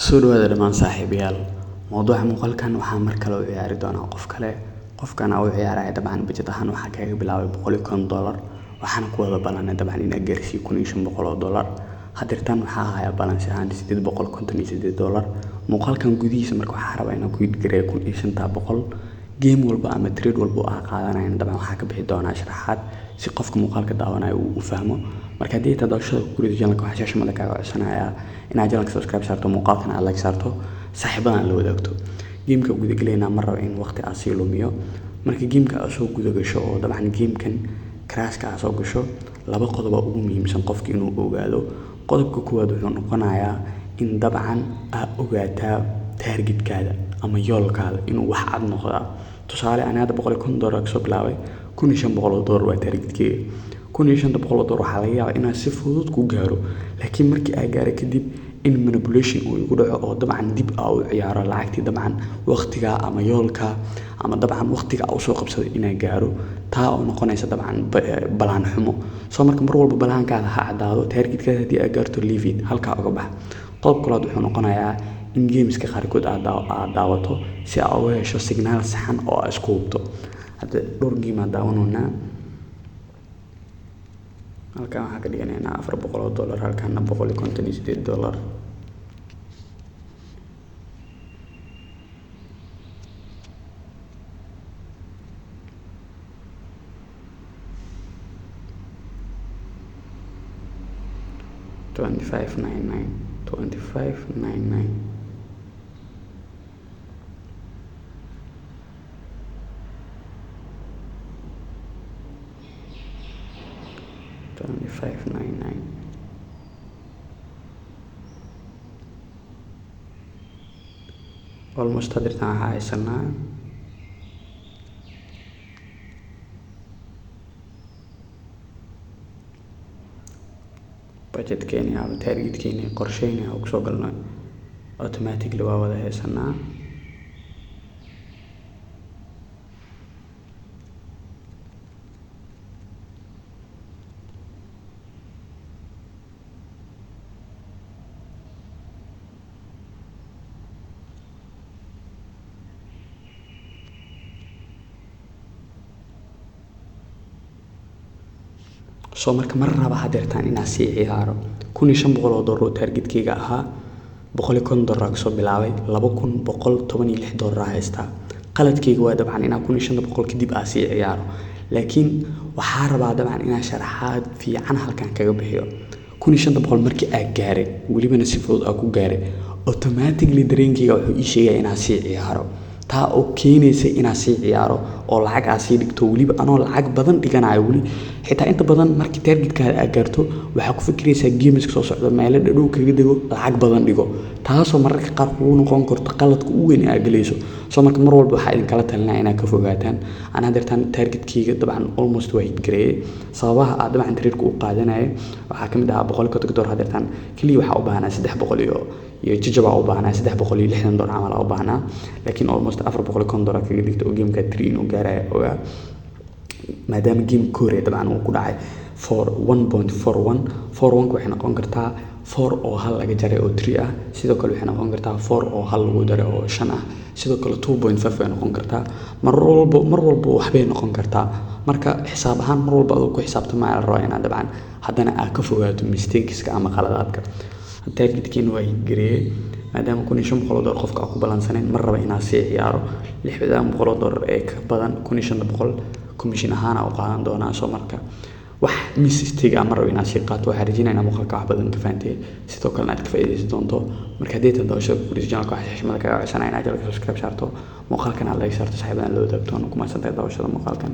Soo dhawaada dhammaan saaxiibayaal. Mowduuca muuqaalkan waxaa mar kale u ciyaari doonaa qof kale. Qofkan aan u ciyaaraya dabcan budget ahaan waxaa kaga bilaabay $150. Waxaana ku wada ballanay dabcan inaan gaarsiiyo $1,500. Hadeertaan waxaa hayaa balance ahaan $858. Muuqaalkan gudihiisa marka waxaa rabaa inaan ku gareeyo 1,500. Game walba ama trade walba oo aan qaadanayo dabcan waxaa ka bixi doonaa sharaxaad si qofka muuqaalka daawanayo uu u fahmo. Marka haddii aad daawashada ku guuleysato channelka, waxaan shaashada kaaga codsanayaa inaad channelka subscribe saarto, muuqaalkan aad like saarto, saaxiibadana la wadaagto. Gameka guda galeynaa, ma rabo in waqti aan sii lumiyo. Marka gameka aad soo guda gasho oo dabcan gamekan crashka aad soo gasho, laba qodob oo ugu muhiimsan qofka inuu ogaado. Qodobka koowaad wuxuu noqonayaa in dabcan aad ogaataa targetkaada ama yoolkaada inuu wax cad noqdaa. Tusaale, ani hadda $150 kasoo bilaabay, $1,500 waa targetkeyga. $1,500 waxaa laga yaabaa inaan si fudud ku gaaro, laakiin markii aan gaaro kadib in manipulation uu igu dhaco oo dabcan dib aa u ciyaaro lacagtii dabcan waqtiga ama yoolka ama dabcan waqtiga aan usoo qabsaday inaan gaaro, taa oo noqonaysa dabcan balaan xumo. Soo marka mar walba balaankaada ha caddaado. Targetkaada haddii aad gaarto, leave it, halkaa uga bax. Qodobka labaad wuxuu noqonayaa in gameska qaarkood aad daawato si aad uga hesho signal saxan oo aad isku hubto. Hadda dhowr game aan daawanaynaa. Halkan waxaan ka dhiganaynaa $400, halkaana $158. 25.99, 25.99. 25.99. Almost hadeertaan waxaa haysanaa budgetkeeni ama targetkeeni, qorsheyni aan kusoo galnay automatically waa wada haysanaa. Soo marka mar raba hadeertaan inaan sii ciyaaro $1,500 oo targetkeyga ahaa, $150 kasoo bilaabay, $2,116 haystaa. Qaladkeyga waa dabcan inaan 1,500 kadib aan sii ciyaaro, laakiin waxaa rabaa dabcan inaan sharaxaad fiican halkan kaga bixiyo. 1,500 markii aan gaaray, welibana si fudud aan ku gaaray, automatically dareenkeyga wuxuu ii sheegaya inaan sii ciyaaro, taa oo keenaysa inaan sii ciyaaro oo lacag aan sii dhigto, weliba anoo lacag badan dhiganayo. Weli xitaa inta badan markii targetkaada aad gaarto, waxaa ku fikiraysaa gameska soo socda, meelo dhadhow kaga dego, lacag badan dhigo, taasoo mararka qaar kugu noqon karto qaladka ugu weyn ee aad galayso. Soo marka mar walba waxaa idinkala talinaya inaad ka fogaataan. Ana hadeertaan targetkeyga dabcan almost waa hit gareeyay. Sababaha aad dabcan trade-ka u qaadanaya waxaa ka mid ahaa $150. Hadeertaan keliya waxaa u baahnaa 300 iyo jajab aa u baahnaa, $360 camal aa u baahnaa, laakiin almost $450 kaga dhigta oo gameka three inuu gaaraya ogaa, maadaama game ka horreeya dabcan uu ku dhacay four one point four one four one. Waxay noqon kartaa four oo hal laga jaray oo three ah. Sidoo kale waxay noqon kartaa four oo hal lagu daray oo shan ah. Sidoo kale 2.5 way noqon kartaa. Mar walba waxbay noqon kartaa. Marka xisaab ahaan mar walba adoo ku xisaabtamaya la rabaa inaad dabcan haddana aad ka fogaato mistakeska ama qaladaadka. Targetkeena waa hit gareeyay, maadaama $1,500 qofka aan ku balansaneyn. Mar raba inaan sii ciyaaro $600 ee ka badan 1,500, commission ahaan aan u qaadan doonaa. Soo marka wax mistake ah ma rabo inaan sii qaato. Waxaan rajeynaya inaa muuqaalka wax badan ka fahantay, sidoo kalena aad ka faa'iidaysan doonto. Marka haddii tan daawashada ku guuleyso channelka, waxaa xushmada kaga codsanaya inaad channelka subscribe saarto, muuqaalkan aad like saarto, saaxiibadana la wadaagto. Waana ku mahadsantahay daawashada muuqaalkan.